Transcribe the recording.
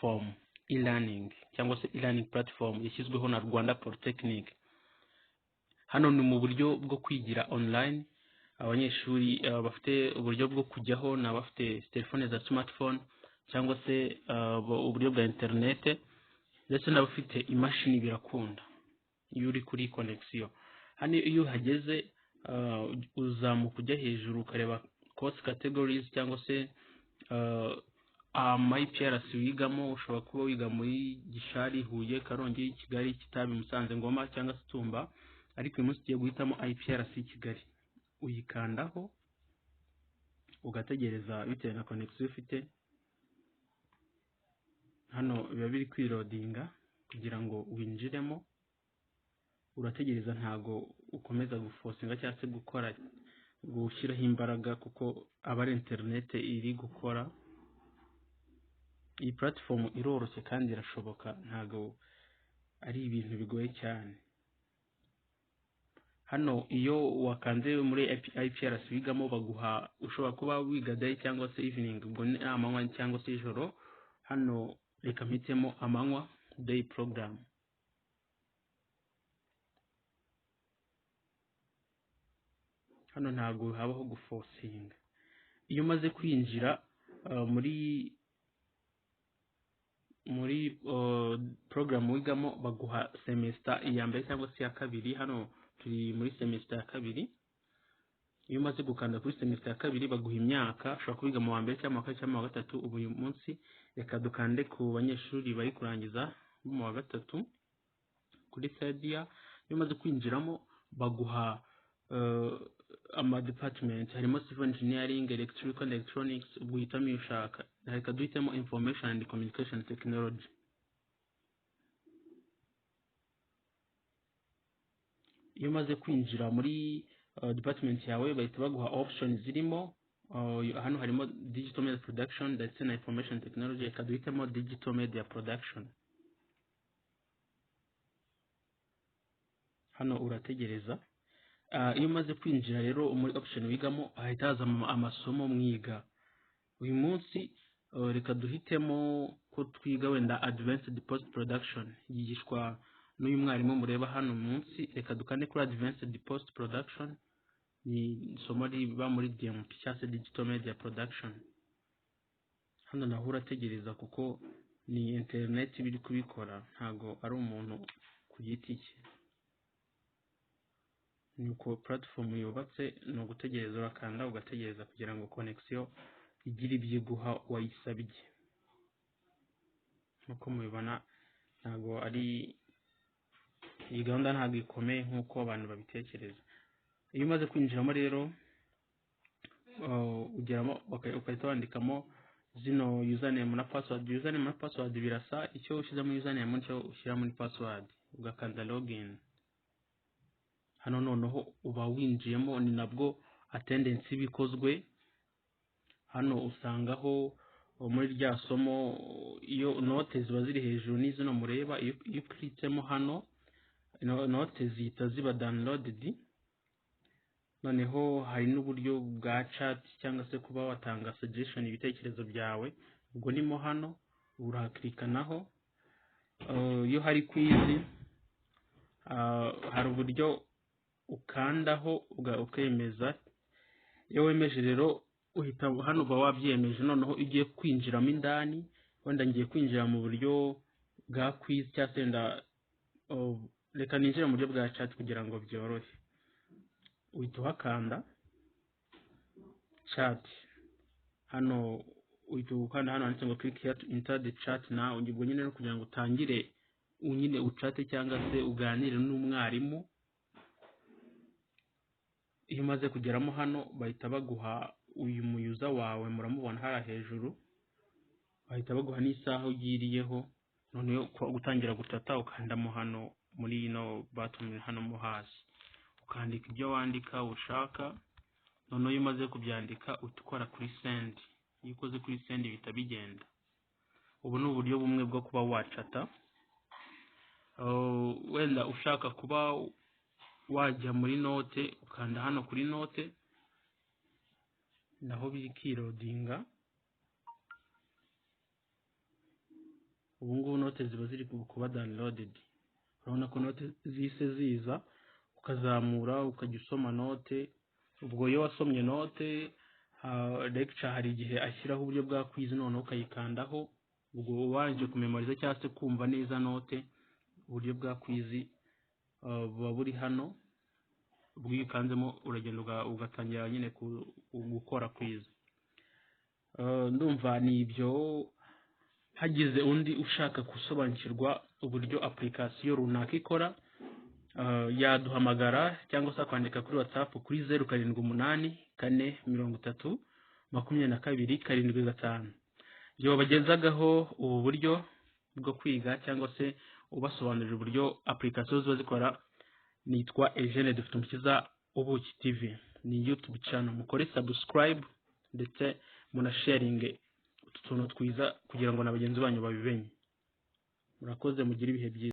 platform e-learning cyangwa se e-learning platform yashyizweho na Rwanda Polytechnic. Hano ni mu buryo bwo kwigira online, abanyeshuri bafite uburyo bwo kujyaho ni abafite telefone za smartphone cyangwa se uburyo bwa internet, ndetse n'abafite imashini birakunda iyo uri kuri connection. Hano iyo uhageze uzamuka ujya hejuru ukareba course categories cyangwa se ama IPRC wigamo. Ushobora kuba wiga muri Gishari, Huye, Karongi, Kigali, Kitabi, Musanze, Ngoma cyangwa se Tumba, ariko uyu munsi ugiye guhitamo IPRC Kigali. Uyikandaho ugategereza bitewe na connection ufite. Hano biba biri kwiloadinga kugira ngo winjiremo, urategereza, ntago ukomeza guforcinga cyangwa se gukora gushyiraho imbaraga kuko aba ari internet iri gukora. Iyi platform iroroshye kandi irashoboka, ntago ari ibintu bigoye cyane. Hano iyo wakanze muri IPRC wigamo baguha, ushobora kuba wiga day cyangwa se evening, ubwo ni amanywa cyangwa se ijoro. Hano reka mpitemo amanywa, day program. Hano ntago habaho guforcinga. Iyo umaze kwinjira muri program wigamo baguha semester iya mbere cyangwa se iya kabiri. Hano turi muri semester ya kabiri. Iyo umaze gukanda kuri semester ya kabiri baguha imyaka, ushobora kubiga mu wa mbere cyangwa mu wa kabiri cyangwa mu wa gatatu. Ubu uyu munsi reka dukande ku banyeshuri bari kurangiza bo mu wa gatatu kuri third year. Iyo umaze kwinjiramo baguha ama department, harimo civil engineering, electrical and electronics, ubwo uhitamo iyo ushaka. Reka duhitemo information and communication technology. Iyo umaze kwinjira muri department yawe bahita baguha option zirimo. Hano harimo digital media production ndetse na information technology. Reka duhitemo digital media production. Hano urategereza. Iyo umaze kwinjira rero muri option wigamo hahita haza amasomo mwiga uyu munsi. Reka duhitemo ko twiga wenda advanced post production, yigishwa n'uyu mwarimu mureba hano munsi. Reka dukande kuri advanced post production, ni isomo riba muri DMP cyangwa se digital media production. Hano naho urategereza kuko ni internet biri kubikora, ntago ari umuntu ku giti cye. Ni uko platform yubatse, ni ugutegereza, urakanda ugategereza kugira ngo connection igire ibyo iguha wayisabye. Nk'uko mubibona ntago ari iyi gahunda, ntabwo ikomeye nk'uko abantu babitekereza. Iyo umaze kwinjiramo rero ugeramo ugahita wandikamo zino username na password. Username na password birasa, icyo ushyizemo username nicyo ushyira muri password, ugakanda login. Hano noneho uba winjiyemo, ni nabwo attendance iba ikozwe. Hano usangaho muri rya somo iyo note ziba ziri hejuru n'izino mureba. Iyo uclickitsemo hano note zihita ziba downloaded. Noneho hari n'uburyo bwa chat cyangwa se kuba watanga suggestion, ibitekerezo byawe, ubwo nimo hano urahaclicka naho. Iyo hari quiz hari uburyo ukandaho ukemeza. Iyo wemeje rero uhita hano uba wabyemeje. Noneho iyo ugiye kwinjiramo indani, wenda ngiye kwinjira mu buryo bwa quiz cyangwa se wenda reka ninjire mu buryo bwa chat kugira ngo byorohe, uhita uhakanda chat. Hano uhita ukanda hano handitse ngo "Click here to enter the chat now". Ubwo nyine no kugira ngo utangire nyine uchatte cyangwa se uganire n'umwarimu. Iyo umaze kugeramo hano bahita baguha uyu muyuza wawe, muramubona hariya hejuru, bahita baguha n'isaha ugiriyeho. Noneho gutangira guchatta, ukandamo hano muri ino button hano mo hasi, ukandika ibyo wandika ushaka. Noneho iyo umaze kubyandika uhita ukora kuri send. Iyo ukoze kuri send bihita bigenda. Ubu ni uburyo bumwe bwo kuba wachatta. Wenda ushaka kuba wajya muri note, ukanda hano kuri note, naho bikiloadinga. Ubu ngubu note ziba ziri kuba downloaded. Urabona ko note zihise ziza, ukazamura ukajya usoma note. Ubwo iyo wasomye note, lecture hari igihe ashyiraho uburyo bwa quiz, noneho ukayikandaho. Ubwo ubanje kumemoriza cyangwa se kumva neza note, uburyo bwa quiz buba buri hano. Ubwo iyo ukanzemo uragenda ugatangira nyine gukora quiz. Ndumva ni ibyo. Hagize undi ushaka gusobanukirwa uburyo application runaka ikora, yaduhamagara cyangwa se akandika kuri WhatsApp kuri 0784302275. Ibyo babagezagaho ubu buryo bwo kwiga cyangwa se ubasobanurira uburyo application ziba zikora, nitwa Eugene Dufitumukiza. Ubuki TV ni YouTube channel, mukore subscribe ndetse munasharinge utu tuntu twiza kugira ngo na bagenzi banyu babimenye. Murakoze, mugire ibihe byiza.